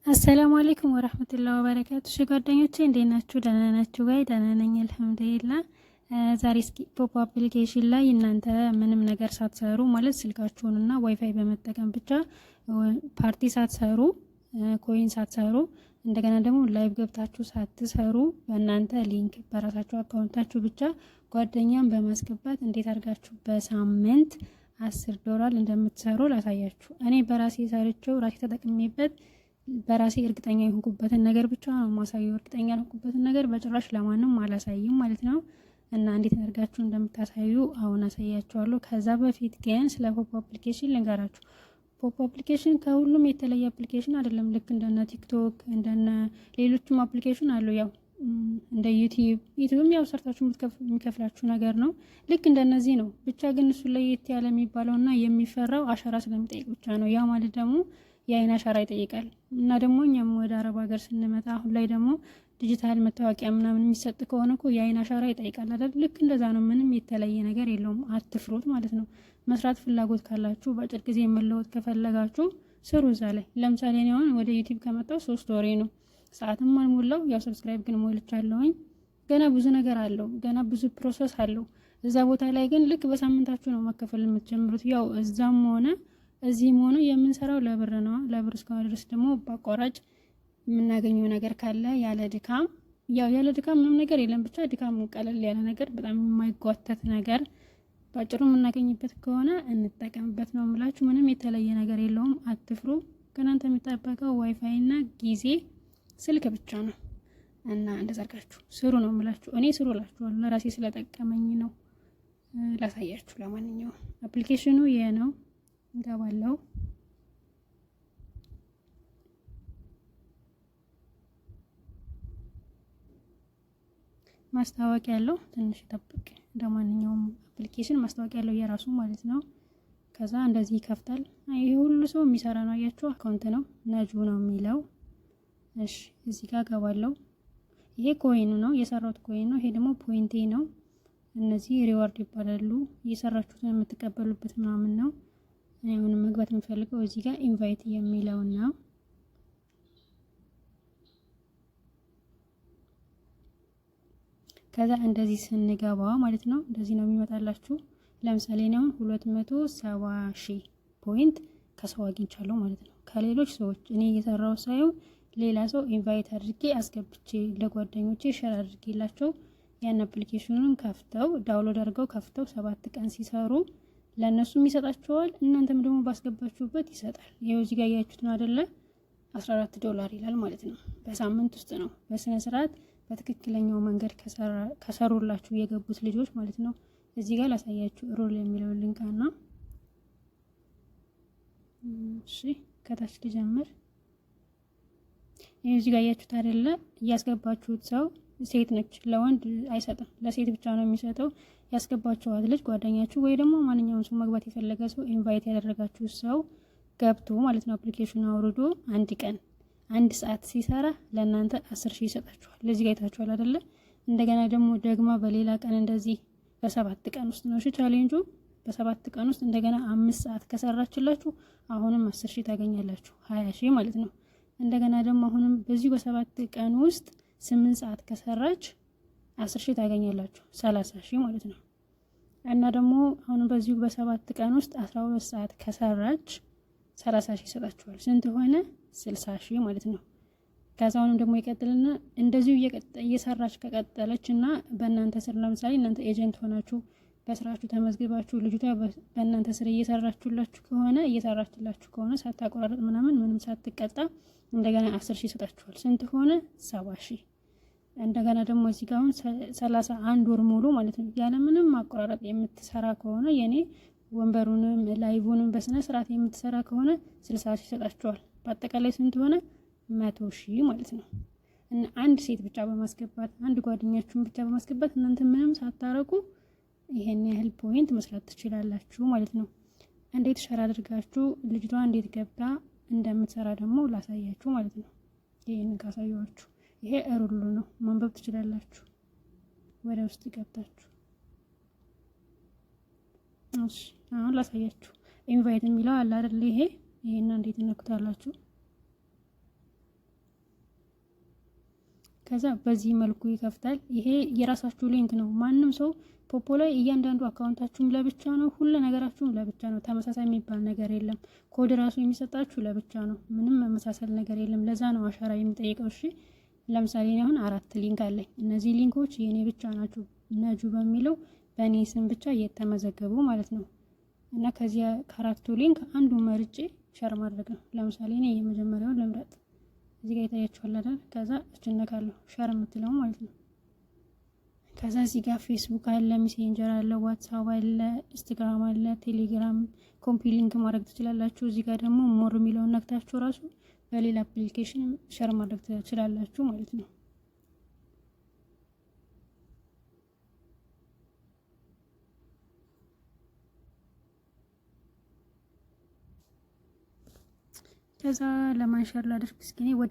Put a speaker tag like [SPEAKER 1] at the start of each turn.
[SPEAKER 1] السلام عليكم ورحمة الله وبركاته። እሺ ጓደኞቼ እንዴት ናችሁ? ደህና ናችሁ ወይ? ደህና ነኝ الحمد لله። ዛሬ እስኪ ፖፕ application ላይ እናንተ ምንም ነገር ሳትሰሩ፣ ማለት ስልካችሁንና ዋይፋይ በመጠቀም ብቻ፣ ፓርቲ ሳትሰሩ፣ coin ሳትሰሩ፣ እንደገና ደግሞ live ገብታችሁ ሳትሰሩ፣ በእናንተ link በራሳችሁ account ኣችሁ ብቻ ጓደኛን በማስገባት እንዴት አድርጋችሁ በሳምንት 10 ዶላር እንደምትሰሩ ላሳያችሁ። እኔ በራሴ ሰርቼው፣ ራሴ ተጠቅሜበት፣ በራሴ እርግጠኛ የሆንኩበትን ነገር ብቻ ነው የማሳየው። እርግጠኛ ያልሆንኩበትን ነገር በጭራሽ ለማንም አላሳይም ማለት ነው። እና እንዴት አድርጋችሁ እንደምታሳዩ አሁን አሳያችኋለሁ። ከዛ በፊት ግን ስለ ፖፕ application ልንገራችሁ። ፖፕ application ከሁሉም የተለየ application አይደለም። ልክ እንደነ ቲክቶክ፣ እንደነ ሌሎችም application አሉ። ያው እንደ ዩቲዩብ፣ ዩቲዩብም ያው ሰርታችሁ የሚከፍላችሁ ነገር ነው። ልክ እንደነዚህ ነው። ብቻ ግን እሱ ለየት ያለ የሚባለው እና የሚፈራው አሻራ ስለሚጠይቅ ብቻ ነው። ያ ማለት ደግሞ የአይን አሻራ ይጠይቃል። እና ደግሞ እኛም ወደ አረብ ሀገር ስንመጣ አሁን ላይ ደግሞ ዲጂታል መታወቂያ ምናምን የሚሰጥ ከሆነ እኮ የአይን አሻራ ይጠይቃል አይደል? ልክ እንደዛ ነው። ምንም የተለየ ነገር የለውም። አትፍሩት ማለት ነው። መስራት ፍላጎት ካላችሁ፣ በአጭር ጊዜ መለወጥ ከፈለጋችሁ ስሩ እዛ ላይ። ለምሳሌ እኔ አሁን ወደ ዩቲዩብ ከመጣሁ 3 ወሬ ነው። ሰዓትም አልሞላው። ያው subscribe ግን ሞልቻለሁኝ። ገና ብዙ ነገር አለው። ገና ብዙ process አለው። እዛ ቦታ ላይ ግን ልክ በሳምንታችሁ ነው መከፈል የምትጀምሩት። ያው እዛም ሆነ እዚህም ሆነ የምንሰራው ለብር ነው። ለብር እስከሆነ ድረስ ደግሞ በአቋራጭ የምናገኘው ነገር ካለ ያለ ድካም፣ ያው ያለ ድካም ምንም ነገር የለም። ብቻ ድካሙ ቀለል ያለ ነገር፣ በጣም የማይጓተት ነገር በአጭሩ የምናገኝበት ከሆነ እንጠቀምበት ነው የምላችሁ። ምንም የተለየ ነገር የለውም። አትፍሩ። ከእናንተ የሚጠበቀው ዋይፋይ እና ጊዜ፣ ስልክ ብቻ ነው። እና እንደዛ አድርጋችሁ ስሩ ነው የምላችሁ። እኔ ስሩ እላችኋለሁ። ለራሴ ስለጠቀመኝ ነው ላሳያችሁ። ለማንኛውም application ኑ ይህ ነው። እንገባለው። ማስታወቂያ ያለው ትንሽ ይጠብቅ። እንደ ማንኛውም application ማስታወቂያ ያለው የራሱ ማለት ነው። ከዛ እንደዚህ ይከፍታል። ይሄ ሁሉ ሰው የሚሰራ ነው። አያችሁ፣ account ነው፣ ነጁ ነው የሚለው። እሺ፣ እዚህ ጋር ገባለው። ይሄ coin ኑ ነው፣ የሰራሁት coin ነው። ይሄ ደግሞ point ኤ ነው። እነዚህ reward ይባላሉ። እየሰራችሁትን የምትቀበሉበት ምናምን ነው። እኔ አሁን መግባት የምፈልገው እዚህ ጋር invite የሚለው ነው። ከዛ እንደዚህ ስንገባ ማለት ነው፣ እንደዚህ ነው የሚመጣላችሁ። ለምሳሌ እኔ አሁን 270,000 point ከሰው አግኝቻለሁ ማለት ነው። ከሌሎች ሰዎች፣ እኔ እየሰራው ሳይሆን ሌላ ሰው invite አድርጌ አስገብቼ፣ ለጓደኞቼ share አድርጌላቸው፣ ያን application ኑን ከፍተው፣ download አድርገው ከፍተው 7 ቀን ሲሰሩ ለእነሱም ይሰጣቸዋል። እናንተም ደግሞ ባስገባችሁበት ይሰጣል። ይኸው እዚህ ጋር እያያችሁት ነው አደለ? 14 ዶላር ይላል ማለት ነው። በሳምንት ውስጥ ነው፣ በስነ ስርዓት በትክክለኛው መንገድ ከሰሩላችሁ የገቡት ልጆች ማለት ነው። እዚህ ጋር ላሳያችሁ፣ rule የሚለውን ልንካና፣ እሺ ከታች ልጀምር። ይህ እዚህ ጋር እያችሁት አይደለ? እያስገባችሁት ሰው ሴት ነች፣ ለወንድ አይሰጥም፣ ለሴት ብቻ ነው የሚሰጠው። ያስገባችኋት ልጅ ጓደኛችሁ ወይ ደግሞ ማንኛውም ሰው፣ መግባት የፈለገ ሰው፣ invite ያደረጋችሁ ሰው ገብቶ ማለት ነው application አውርዶ አንድ ቀን አንድ ሰዓት ሲሰራ ለእናንተ 10,000 ይሰጣችኋል። ለዚህ ጋር አይታችኋል አይደለ? እንደገና ደግሞ ደግማ በሌላ ቀን እንደዚህ በ7 ቀን ውስጥ ነው፣ እሺ ቻሌንጁ፣ በ7 ቀን ውስጥ እንደገና 5 ሰዓት ከሰራችላችሁ አሁንም 10,000 ታገኛላችሁ፣ 20,000 ማለት ነው። እንደገና ደግሞ አሁንም በዚሁ በ7 ቀን ውስጥ 8 ሰዓት ከሰራች 10,000 ታገኛላችሁ፣ 30,000 ማለት ነው። እና ደግሞ አሁንም በዚሁ በ7 ቀን ውስጥ 12 ሰዓት ከሰራች 30,000 ይሰጣችኋል። ስንት ሆነ? 60,000 ማለት ነው። ከዛ አሁንም ደግሞ ይቀጥልና እንደዚሁ እየሰራች ከቀጠለች እና በእናንተ ስር፣ ለምሳሌ እናንተ agent ሆናችሁ በስራችሁ ተመዝግባችሁ ልጅቷ በእናንተ ስር እየሰራችሁላችሁ ከሆነ፣ እየሰራችላችሁ ከሆነ ሳታቆራረጥ ምናምን ምንም ሳትቀጣ እንደገና 10,000 ይሰጣችኋል። ስንት ሆነ? 70,000። እንደገና ደግሞ እዚህ ጋር አሁን 31 ወር ሙሉ ማለት ነው ያለምንም ማቆራረጥ የምትሰራ ከሆነ፣ የኔ ወንበሩንም live ንም በስነ ስርዓት የምትሰራ ከሆነ 60,000 ይሰጣችኋል። በአጠቃላይ ስንት ሆነ? 100,000 ማለት ነው። እና አንድ ሴት ብቻ በማስገባት፣ አንድ ጓደኛችሁን ብቻ በማስገባት፣ እናንተ ምንም ሳታረጉ ይሄን ያህል point መስራት ትችላላችሁ ማለት ነው። እንዴት share አድርጋችሁ ልጅቷ እንዴት ገብታ እንደምትሰራ ደግሞ ላሳያችሁ ማለት ነው። ይሄንን ካሳየኋችሁ፣ ይሄ rule ኡ ነው፣ ማንበብ ትችላላችሁ ወደ ውስጥ ገብታችሁ። እሺ አሁን ላሳያችሁ። Invite የሚለው አለ አይደል? ይሄ ይሄን እንዴት እነኩታላችሁ? ከዛ በዚህ መልኩ ይከፍታል። ይሄ የራሳችሁ link ነው። ማንም ሰው ፖፖ ላይ እያንዳንዱ account ኣችሁም ለብቻ ነው፣ ሁሉ ነገራችሁም ለብቻ ነው። ተመሳሳይ የሚባል ነገር የለም። ኮድ ራሱ የሚሰጣችሁ ለብቻ ነው። ምንም መመሳሰል ነገር የለም። ለዛ ነው አሻራ የሚጠይቀው። እሺ ለምሳሌ እኔ አሁን አራት link አለኝ። እነዚህ link ኦች የእኔ ብቻ ናቸው። ነጁ በሚለው በእኔ ስም ብቻ እየተመዘገቡ ማለት ነው። እና ከዚያ ከአራቱ link አንዱ መርጬ share ማድረግ ነው። ለምሳሌ እኔ የመጀመሪያውን ልምረጥ። እዚህ ጋር ይታያችኋል አይደል? ከዛ እችነካለሁ share የምትለው ማለት ነው። ከዛ እዚህ ጋር ፌስቡክ አለ፣ ሜሴንጀር አለ፣ ዋትሳፕ አለ፣ ኢንስታግራም አለ፣ ቴሌግራም copy link ማድረግ ትችላላችሁ። እዚህ ጋር ደግሞ more የሚለውን ነክታችሁ ራሱ በሌላ application share ማድረግ ትችላላችሁ ማለት ነው። ከዛ ለማን share ላድርግ እስኪ እኔ ወደ